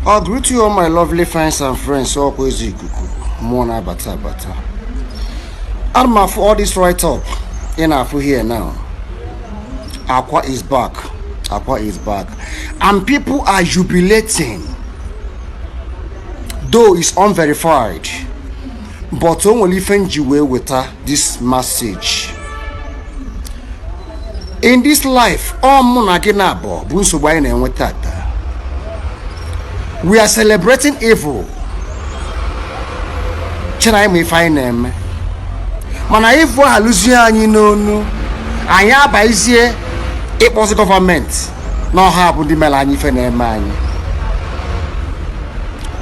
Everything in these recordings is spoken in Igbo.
I'll greet you all, my lovely fans and friends. Ọkwa ezi ikuku mmụọ na-abata abata. Ana m afụ all this write up ị na-afụ here now. Akwa is back. Akwa is back. And people are jubilating. Though it's unverified. But o nwere ife nji wee weta this message. In this life, ọ mụ na gị na-abụ bụ nsogbu anyị na-enwe tata. We are celebrating evil. Chena anyị ma ife anyị na-eme. Mana evil alụzie anyị n'onu. Anyị abazie ịkpọzi gọọmenti na ọha bụ ndị mere anyị ife na-eme anyị.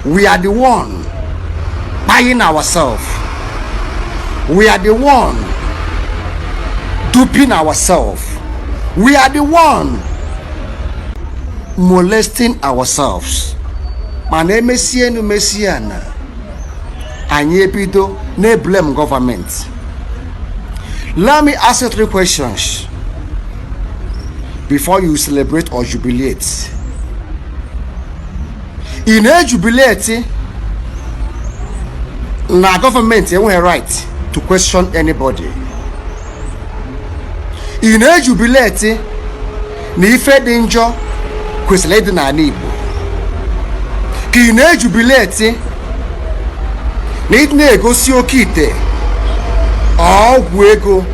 We are the one buying ourselves. We are the one duping ourselves. We are the one molesting ourselves. Mana emesie enu mesie ana, anyị ebido na-blame gọọmenti. Let me ask you three questions before you celebrate or jubilate. Ị na-ejubilate na gọọmenti enweghị right to question anybody? Ị na-ejubilate na ife dị njọ kwesịrị ịdị n'ala Igbo? Ka ị na-ejubilate na ịdị na-egosi oke ite, ọgwụ ego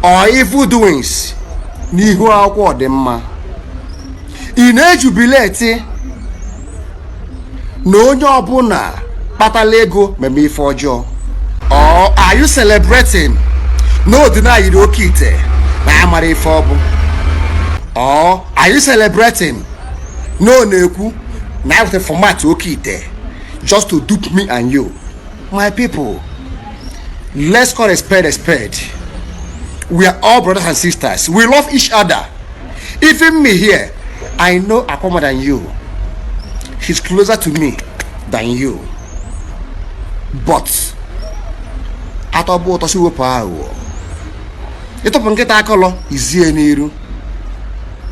or evil doings n'ihu akwụkwọ ọdịmma? Ị na-ejubilate na onye ọbụla kpatala ego meme ife ọjọọ? Or are you celebrating na odina yiri oke ite na ya mara ife ọ bụ? Or are you celebrating na ọ na-ekwu na ya weta format oke ite just to dupe me and you? My people, let's call a spade a spade. We are all brothers and sisters. We love each other. Even me here, I know Akwa more than you. He's closer to me than you. But atọbụ ụtọ si wepụ aghụghọ. Ịtụpụ nkịta akọlọ izie n'iru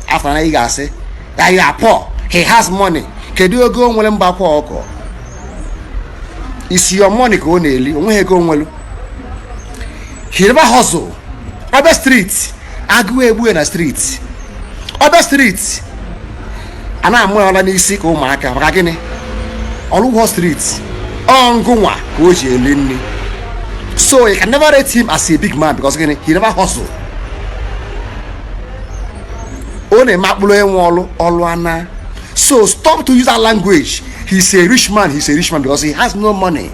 afọ na ị ga-asị that you are poor, he has money. Kedu ego o nwere? Mgbakwa ọkọ isi your money ka ọ na-eli. Onweghị ego o nwelu. He never hustle. Ọbịa street, agụụ egbu ya na street. Ọbịa street, a na-amụ ya ọla n'isi ka ụmụaka. Maka gịnị? Ọlụgwọ street ọ ngụnwa ka o ji eli nri. So you can never rate him as a big man, because gịnị? He never hustle. Ọ na-eme akpụrụ enwe ọlụ ọlụ ana. So stop to use that language, "He's a rich man." He's a rich man because he has no money.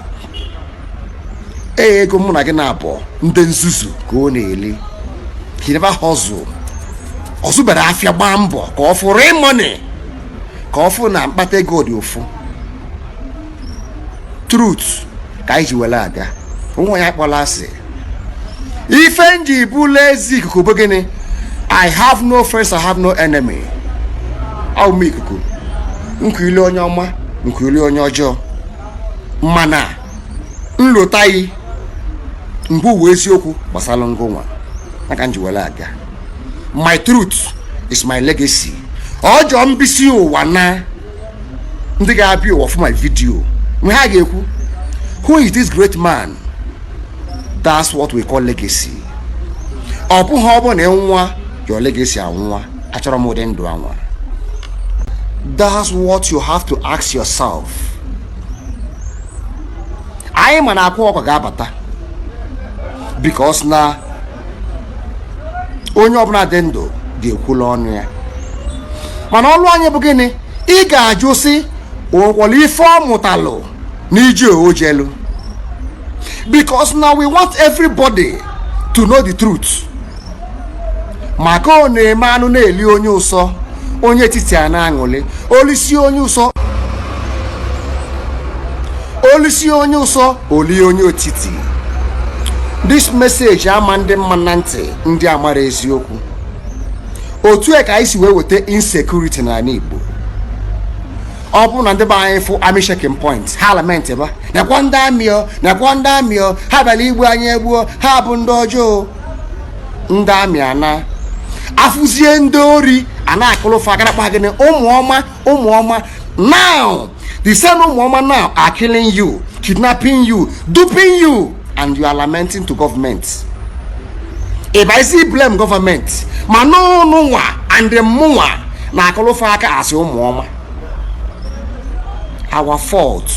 Ee, ego mụ na gị na-abụ ndị nzuzu ka ọ na-eli. He never hustle. Ọ zụbere afịa, gbaa mbọ ka ọ fụ real money, ka ọ fụ na mkpata ego dị ụfụ. Truth ka anyị ji were aga onwe onye akpọla asị. Ife nji bụla ezi ikuku bụ gịnị? I have no friends, I have no enemy. Ọ m ikuku nkwili onye ọma, nkwili onye ọjọọ, mana nlota yi mgbe uwe eziokwu gbasara ngụnwa maka nji were aga. My truth is my legacy. Ọjọọ mbisi ụwa na ndị ga-abịa ụwa for my video mgbe ha ga-ekwu, "Who is this great man?" That's what we call legacy. Ọ bụghị ọ bụ na nwa your legacy anwụnwa. Achọrọ m ụdị ndụ anwa. That's what you have to ask yourself. Anyị ma na akwa ọkwa ga-abata, because na onye ọbụla dị ndụ ga-ekwula ọnụ ya. Mana ọlụ anyị bụ gịnị? Ị ga-ajụ sị onwekwara ife ọ mụtalụ n'ije ojelu, because now we want everybody to know the truth. Maka ọ na-eme anụ na-eli onye ụsọ, onye etiti a na-aṅụli olisi onye ụsọ, olisi onye ụsọ olie onye otiti. This message ama ndị mma na ntị, ndị amara eziokwu. Otu a ka anyị si wee weta insecurity n'ala Igbo. Ọ bụrụ na ndị be anyị fụ army checking point, ha lament ba, "Nekwa ndị amị o, nekwa ndị amị o, ha bịara igbu anyị egbuo, ha bụ ndị ọjọọ." Ndị amị ana afụzie ndị ori a na-akụlụfa aka nakpa gịnị? Ụmụ ọma, ụmụ ọma. Now the same ụmụọma now are killing you, kidnapping you, duping you, and you are lamenting to government. Ịbaisi blame government, ma n'ụnụ nwa and mụnwa na-akụlụfe aka asị ụmụọma. Our fault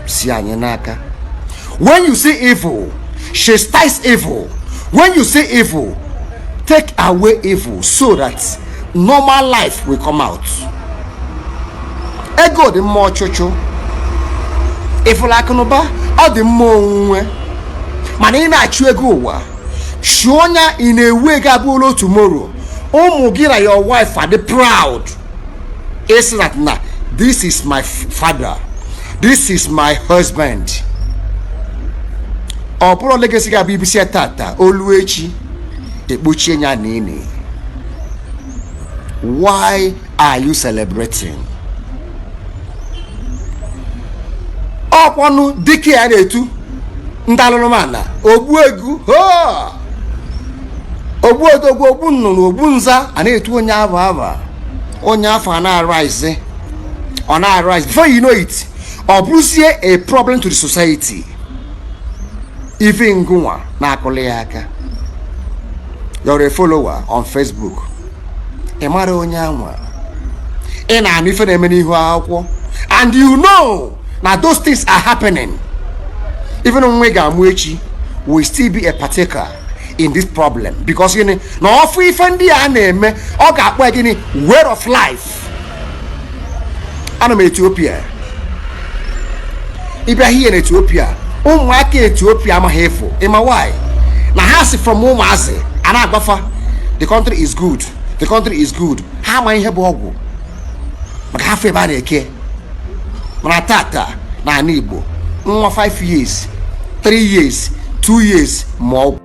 si anyị n'aka. When you see evil, chastise evil. When you see evil, take away evil so that normal life will come out. Ego dị mma ọchụchụ, ịfụla akụnụba ọ dị mma onwunwe, mana ị na-achụ ego ụwa chụọ ya, ị na-ewu ego abụrụla tomorrow ụmụ gị na your wife are proud ịsị that na this is my father, this is my husband. Ọ bụrụ legacy ga-abụ ibisi tata olu echi ekpochie ya na ini. Why are you celebrating? Ọkwanụ dike ya na-etu ndị alụrụmana ogbu egwu, ogbu odogwu, ogbu nnụnụ, ogbu nza, a na-etu onye aba aba, onye afọ a na-arise, ọ na-arise. Before you know it, ọ bụrụzie a problem to the society. Ife ngụnwa na-akụli ya aka, you're a follower on Facebook, ị mara onye anwa ị na-anụ ife na-eme n'ihu akwụkwọ, and you know na those things are happening. Even nwa ị ga-amụ echi will still be a partaker in this problem, because gịnị na ọfụ ife ndị a na-eme, ọ ga-akpọ ya gịnị? Way of life. Ana m Ethiopia, ịbịa here na Ethiopia, ụmụaka Ethiopia amaghị efu. Ịma why? Na ha si from ụmụazị a na-agbafa the country is good, the country is good. Ha ama ihe bụ ọgwụ maka ha fụ ebe a na-eke. Mana tata na ala Igbo, nwa 5 years, 3 years, 2 years ma ọgwụ.